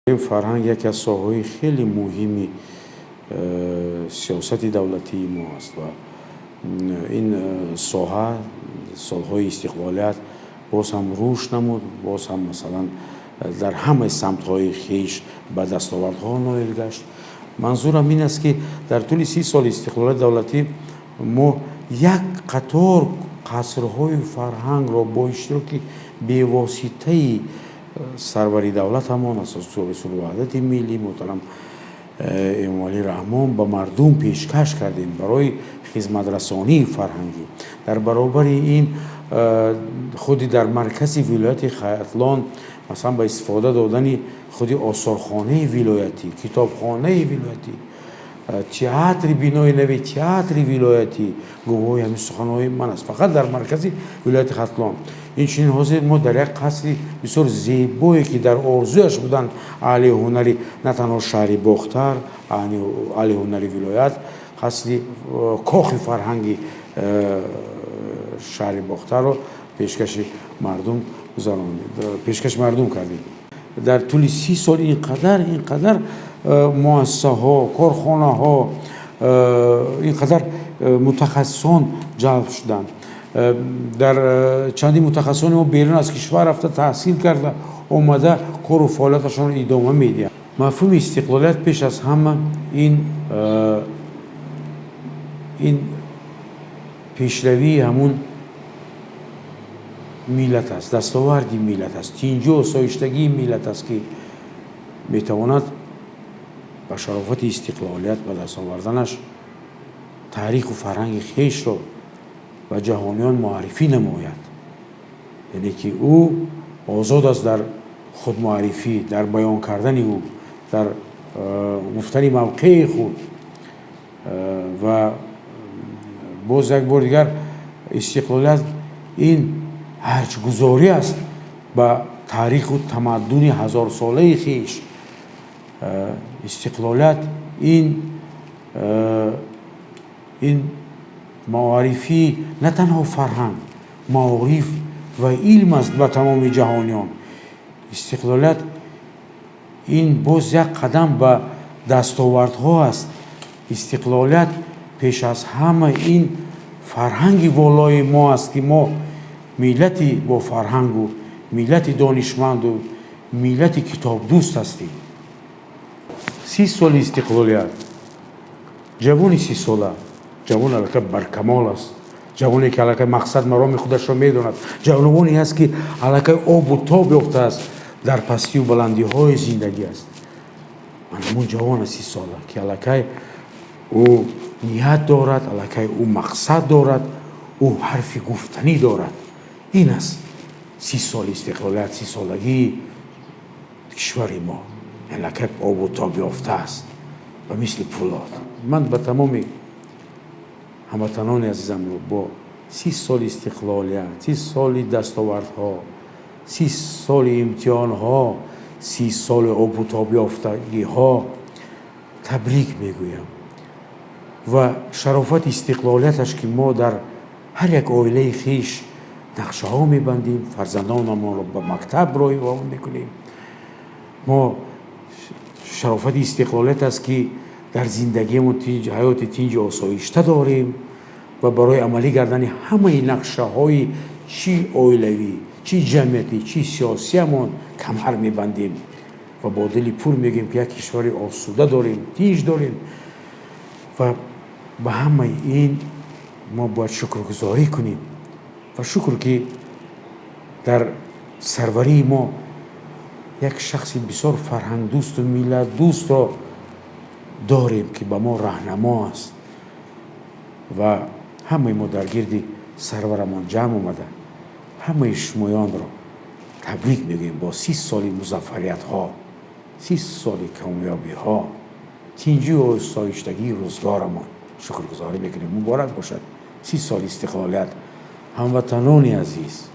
Фарҳанг яке аз соҳаҳои хеле муҳими сиёсати давлатии мо аст ва ин соҳа солҳои истиқлолият боз ҳам рушд намуд, боз ҳам, масалан, дар ҳамаи самтҳои хеш ба дастовардҳо ноил гашт. Манзурам ин аст, ки дар тӯли 30 соли истиқлолияти давлатӣ мо як қатор қасрҳои фарҳангро бо иштироки бевоситаи сарвари давлатамон, асосгузори сулҳу ваҳдати миллӣ муҳтарам Эмомалӣ Раҳмон ба мардум пешкаш кардем барои хизматрасонии фарҳангӣ. Дар баробари ин, худи дар маркази вилояти Хатлон, масалан, ба истифода додани худи осорхонаи вилоятӣ, китобхонаи вилоятӣ, театри, бинои нави театри вилоятӣ гувоҳи ҳамин суханҳои ман аст. Фақат дар маркази вилояти Хатлон. Инчунин ҳозир мо дар як қасри бисёр зебое, ки дар орзуяш буданд аҳли ҳунари на танҳо шаҳри Бохтар, аҳли ҳунари вилоят, қасри кохи фарҳанги шаҳри Бохтарро пешкаши мардум гузаронидем, пешкаши мардум кардем. Дар тӯли 30 сол ин қадар муассисаҳо, корхонаҳо, ин қадар мутахассисон ҷалб шуданд. Дар чанди мутахассисони мо берун аз кишвар рафта, таҳсил карда омада, кору фаъолияташонро идома медиҳанд. Мафҳуми истиқлолият пеш аз ҳама ин пешравии ҳамун миллат аст, дастоварди миллат аст, тинҷу осоиштагии миллат аст, ки метавонад ба шарофати истиқлолият ба даст оварданаш таъриху фарҳанги хешро ба ҷаҳониён муаррифӣ намояд. Яъне ки ӯ озод аст дар худмуаррифӣ, дар баён кардани ӯ, дар гуфтани мавқеи худ. Ва боз як бор дигар, истиқлолият ин арҷгузорӣ аст ба таъриху тамаддуни ҳазорсолаи хеш. Истиқлолият ин муаррифии на танҳо фарҳанг, маориф ва илм аст ба тамоми ҷаҳониён. Истиқлолият ин боз як қадам ба дастовардҳо аст. Истиқлолият пеш аз ҳама ин фарҳанги волои мо аст, ки мо миллати бофарҳангу миллати донишманду миллати китобдӯст ҳастем. 30 соли истиқлолият, ҷавони 30-сола, ҷавон аллакай баркамол аст, ҷавоне ки аллакай мақсад мароми худашро медонад, ҷавоне аст, ки аллакай обу тоб ёфтааст дар пастию баландиҳои зиндагӣ аст. Ман ҳамун ҷавони 30-сола, ки аллакай ӯ ният дорад, аллакай ӯ мақсад дорад, ӯ ҳарфи гуфтанӣ дорад. Ин аст 30 соли истиқлолият, 30-солагии кишвари мо. Аллакай обу тоб ёфтааст ба мисли пӯлод. Ман ба тамоми ҳамватанони азизамро бо 30 соли истиқлолият, 30 соли дастовардҳо, 30 соли имтиҳонҳо, 30 соли обутобёфтагиҳо табрик мегӯям ва шарофати истиқлолияташ, ки мо дар ҳар як оилаи хеш нақшаҳо мебандем, фарзандонамонро ба мактаб роҳӣ мекунем. Мо шарофати истиқлолият аст, ки дар зиндагиамон ҳаёти тинҷу осоишта дорем ва барои амалӣ гардани ҳамаи нақшаҳои чӣ оилавӣ, чӣ ҷамъиятӣ, чӣ сиёсиамон камар мебандем ва бо дили пур мегӯем, ки як кишвари осуда дорем, тинҷ дорем. Ва ба ҳамаи ин мо бояд шукргузорӣ кунем ва шукр, ки дар сарварии мо як шахси бисёр фарҳангдӯсту миллатдӯстро дорем, ки ба мо раҳнамо аст. Ва ҳамаи мо дар гирди сарварамон ҷамъ омада, ҳамаи шумоёнро табрик мегӯем бо 30 соли музаффариятҳо, 30 соли комёбиҳо, тинҷию осоиштагии рӯзгорамон шукргузорӣ мекунем. Муборак бошад 30 соли истиқлолият, ҳамватанони азиз.